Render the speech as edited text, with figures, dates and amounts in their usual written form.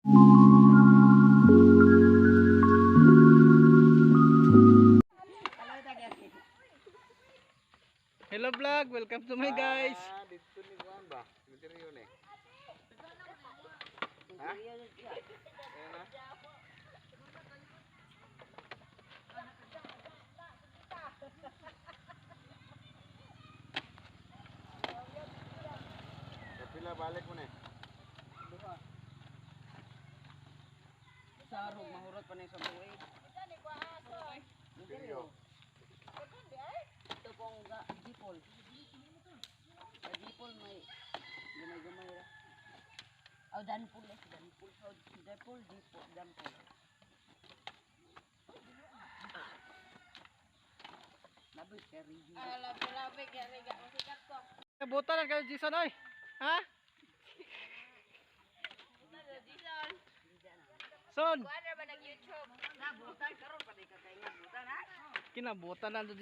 Hello vlog, welcome to my guys. Ah, dito ni Juan ba? Material eh. Ha? Ayan na. Kapila balik mo na eh. Sarog mahurot pa na sa buhay. Material. Ito pong gipol. Sa gipol may gamay-gamay ra. Oh, danpul eh. Danpul. So, danpul, dipol, danpul. Labi, kaya review. Labi-labi, kaya riga. Masikat ko. Buta na kayo Jason oy. Ha? Jason. Son, Kuan ra ba nag-YouTube? Nabutan, karon pa di ka kay nabutan ha? kinabutan na do.